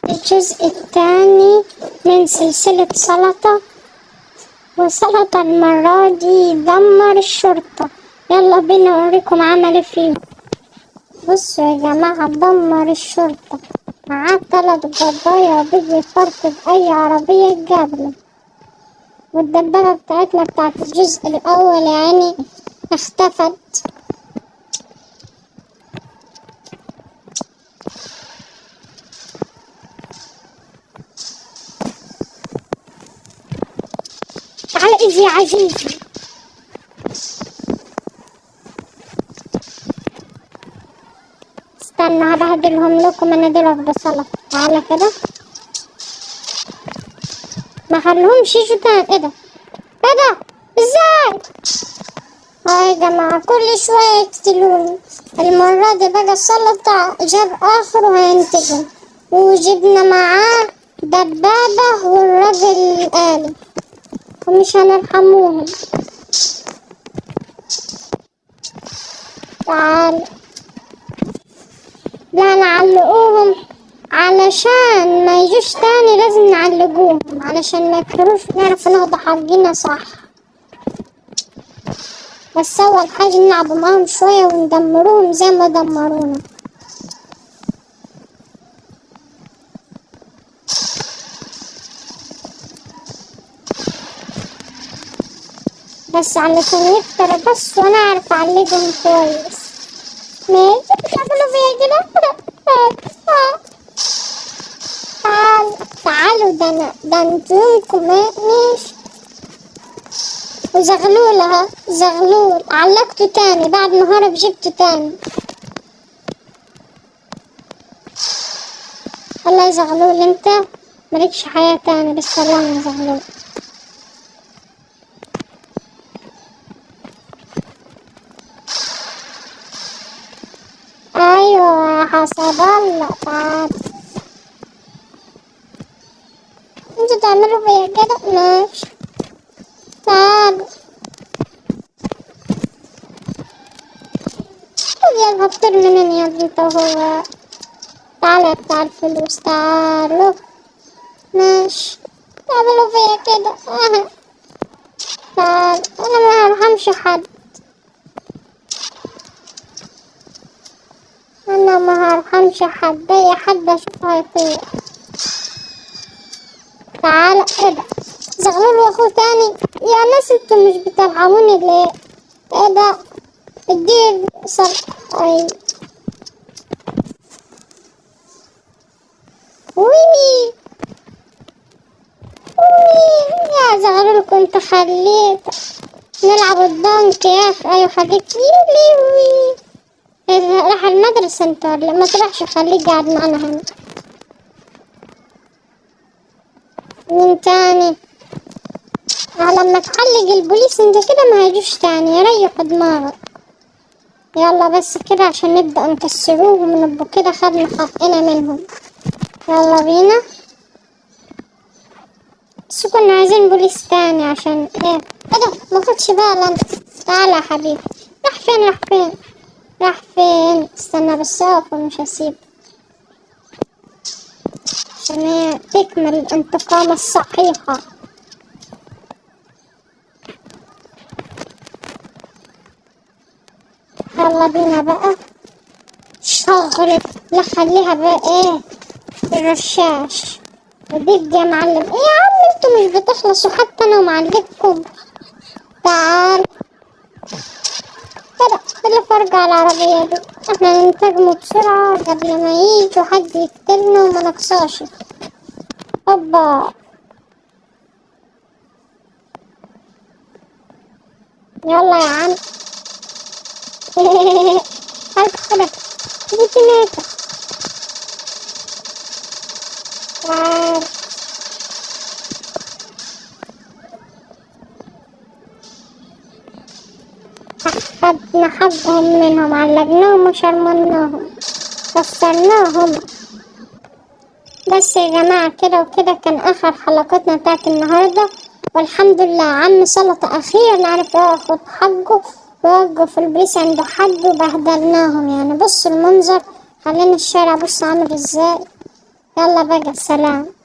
الجزء الثاني من سلسلة سلطة، وسلطة المرة دي دمر الشرطة. يلا بينا اوريكم عمل فيه. بصوا يا جماعة، دمر الشرطة، معاه 3 قضايا وبيجي يفرط بأي عربية تقابله. والدبابة بتاعتنا بتاعت الجزء الأول يعني اختفت. تعال اجي يا عزيزي. استنى هبهدلهم لكم انا دلوقتي بسلطة. تعالى كده، ما خليهمش يجوا تاني. ايه ده؟ ايه ده؟ ازاي؟ يا جماعة كل شوية يقتلوني. المرة دي بقى السلطة جاب آخره هينتقم، وجبنا معاه دبابة والراجل الآلي، ومش هنرحموهم. تعال، لا نعلقوهم علشان ما يجوش تاني، لازم نعلقوهم علشان ما يكتروش، نعرف ناخد حقنا صح. بس أول حاجة نلعب معاهم شوية وندمروهم زي ما دمرونا. بس علشان يكتروا بس وأنا أعرف أعلقهم كويس. ماشي، بتعملوا فيا كده؟ تعالوا تعالوا، ده أنا ده انتوا ماشي. وزغلول اهو، زغلول علقته تاني بعد ما هرب، جبته تاني. والله يا زغلول انت مالكش حياة تاني. بالسلامة يا زغلول. ايوه حسب الله. تعال انتوا تعملوا فيا كده؟ ماشي تعالوا. يلا هتطير منين يا ابني انت وهو؟ تعالى يا بتاع الفلوس، تعالوا. ماشي تعملوا فيا كده. تعال، انا ما هرحمش حد، انا ما هرحمش حد، اي حد اشوفه هيطير. تعال ايه ده؟ زغلول واخوه تاني. يا ناس انتوا مش بترحموني ليه؟ ايه ده؟ اديه صر. اي وي وي يا زغلول، كنت خليت نلعب الدنك يا اخي. ايوه خليك. وي وي. إيه، راح المدرسة انت ولا ما تروحش؟ خليك قاعد معنا هنا. مين تاني؟ لما تعلق البوليس انت كده ما هيجوش تاني، ريحوا دماغك. يلا بس كده عشان نبدأ نكسروهم ونبقوا كده خدنا حقنا منهم. يلا بينا. بس كنا عايزين بوليس تاني عشان ايه؟ ايه ده؟ ما خدش بالي انت. تعالى يا حبيبي. راح فين؟ راح فين؟ راح فين؟ استنى بس اقف ومش هسيب عشان هي تكمل الانتقام الصحيحة. يلا بينا بقى. شغل. لا خليها بقى ايه الرشاش. وديك يا معلم. ايه يا عم انتوا مش بتخلصوا حتى انا ومعلمكم. تعال كده اللي فرجع على العربية دي. احنا ننتجموا بسرعة قبل ما يجوا حد يقتلنا وما نقصاش. هوبا يلا يا عم. هل دي تعال. خدنا حقهم منهم، علقناهم وشرمناهم كسرناهم. بس يا جماعة كده وكده كان آخر حلقتنا بتاعت النهاردة، والحمد لله عم سلطة أخيرا عرف ياخد حقه ووقف البوليس عند حد وبهدلناهم. بصوا المنظر، خلينا الشارع بص عامل ازاي. يلا بقى سلام.